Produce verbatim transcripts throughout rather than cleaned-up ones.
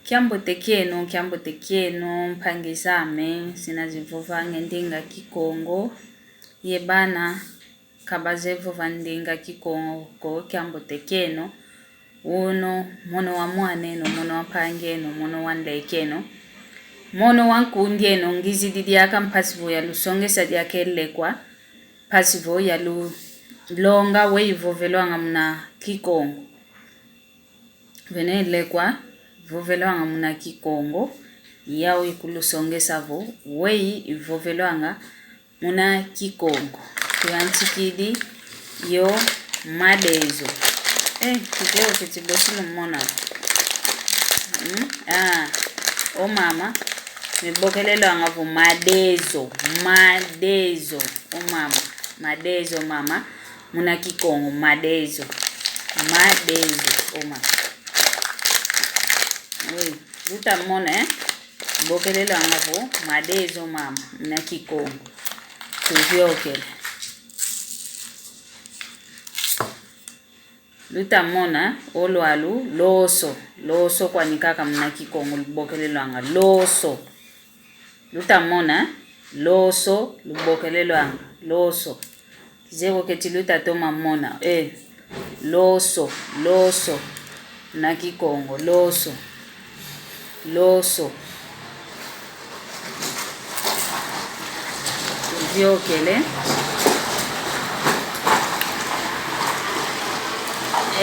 Kiambote kieno, kiambote kieno, mpangi zame zina zivovanga ndinga Kikongo, ye bana ka bazeye vova ndinga Kikongo ko, kiambote kieno. Uno mono wa mwan'eno, mono wa mpangi'eno, mono wa nlek'eno, mono wa nkund'eno, ngizidi diaka mpasi vo yalusongesa diaka e lekwa, mpasi vo yalulonga weyi ivovelwanga muna Kikongo. Vene lekwa ivovelwanga muna Kikongo, yau ikulusongesa vo weyi ivovelwanga muna Kikongo. Tuyantikidi yo madezo. Eh, kikeo kiti bosi lumona. Hmm? Ah, o mama, mebokelelwanga vo madezo, madezo, o mama, madezo, mama. Muna Kikongo, madezo. Madezo, o mama. Oui, luta mona, eh? Bokelelwanga vo madezo, mama, muna Kikongo. Tuviokele. Luta mona, o lwalu, loso. Loso kwani kaka muna Kikongo lubokelelwanga. Loso. Luta mona, loso, lubokelelwanga, loso. Kizeye vo keti luta toma mona, eh. Loso, loso. Muna Kikongo, loso. Loso. Viokele.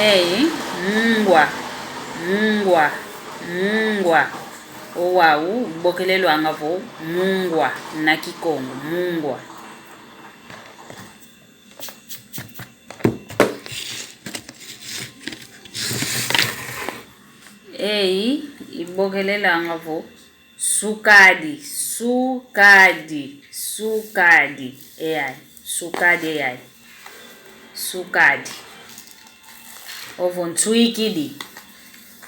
Ei, mungwa, mungwa, mungwa. O wau ubokelelwanga vo mungwa, muna Kikongo, mungwa. Ei ibokelelwanga vo sukadi, sukadi, sukadi. Eyai, sukadi eyai. Sukadi. Ovo ntwikidi.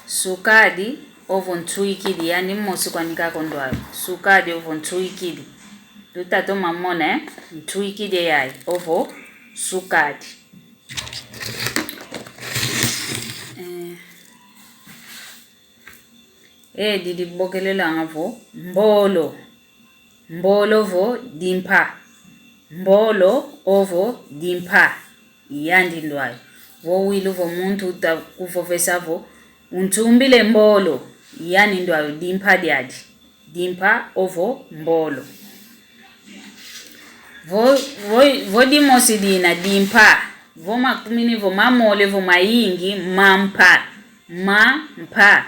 Sukadi, ovo ntwikidi. Yandi mosi kwani kaka o ndwayo. Sukadi, ovo ntwikidi. Luta toma mona, eh? Ntwikidi eyai. Ovo sukadi. Eh. Edi dibokelelwanga vo mbolo. Mbolo ovo dimpa. Mbolo ovo dimpa. Yandi ndwayo. Vo wilu vo muntu uta kuvovesa vo untumbile mbolo, yandi ndwayo dimpa diadi. Dimpa ovo mbolo. Vo, vo, vo dimosi dina dimpa. Vo makumini, vo mamole, vo mayingi, mampa. Mampa.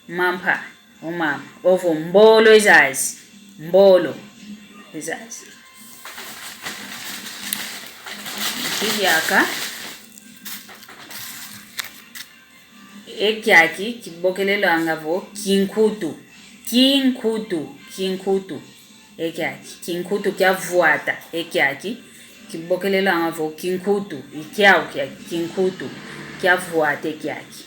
Mampa. O mama. Ovo mbolo ezazi. Mbolo ezazi. Kidiaka. Ekiaki kibokelelwanga vo kinkutu. Kinkutu, kinkutu. Ekiaki kinkutu kia vwata. Ekiaki kibokelelwanga vo kinkutu. Ikiau kiaki kinkutu kia vwata ekiaki.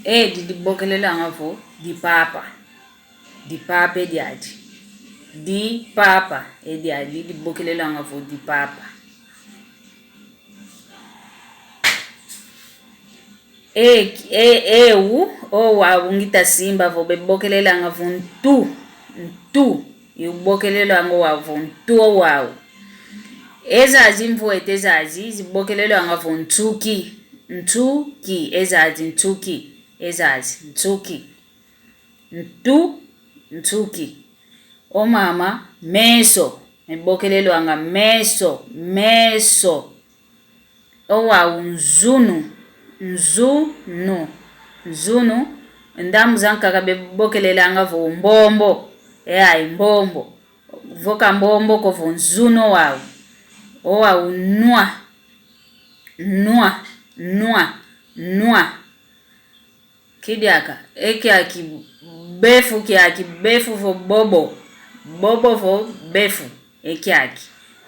Edi dibokelelwanga vo dipapa. Dipapa ediadi. Dipapa ediadi dibokelelwanga vo dipapa. E, e, eu, o wau ngita simba vo bebokelelanga vo ntu, ntu, iubokelelwanga o wau vo ntu o wau. Ezazi mvwete ezazi zibokelelwanga vo ntuki, ntuki, ezazi ntuki, ezazi ntuki. Ntu, ntuki. O mama, meso. Mebokelelwanga meso, meso. O wau nzunu, nzunu, nzunu. Ndambu zankaka bebokelelanga vo mbombo. Eyai, mbombo. Vo ka mbombo ko, vo nzunu o wau. O wau nwa, nwa, nwa, nwa. Kidiaka, ekiaki befu, kiaki befu vo bobo. Bobo vo befu, ekiaki.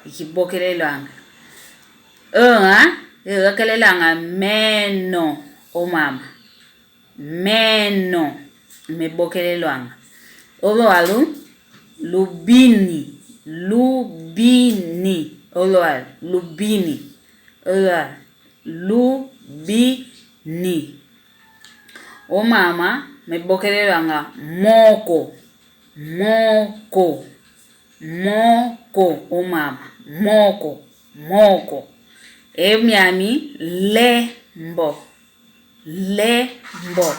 Ikibokelelwanga. Ea, ibokelelwanga meno, o mama. Meno, mebokelelwanga. O lwalu, lubini, lubini. O lwalu, lubini. O lwalu, lubi- ni. O mama, mevokelelwanga moko, moko, moko, o mama, moko, moko. E miami, lembo, lembo.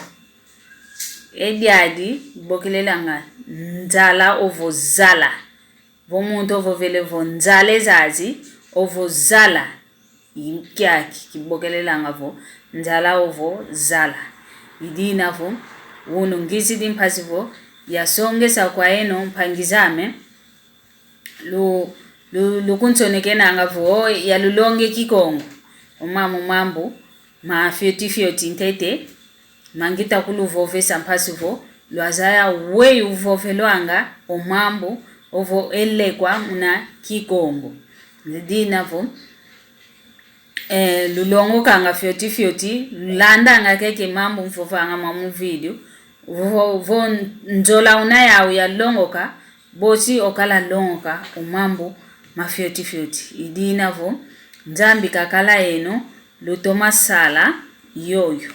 E diadi kivokelelanga nzala ovo zala. Vo muntu ovovele vo nzala e zazi, ovo zala. I kiaki kivokelelanga vo nzala ovo zala. I dina vo, unu ngizidi mpasi vo yasongesa kwa eno mpangi zame, lu, lu, lukunsonekenanga vo yalulonge Kikongo. O mama, o mambu ma fioti fioti ntete, mangita kuluvovesa mpasi vo lwazaya weyi uvovelwanga o mambu ovo elekwa muna Kikongo. Dina vo, eh, lulongokanga fioti fioti, lulandanga keke mambu mvovanga mwa mu video, vo, vo nzola una yau yalongoka, bosi okala longoka o mambu ma fioti fioti. I dina vo, Nzambi kakala eno, lutoma sala yoyo.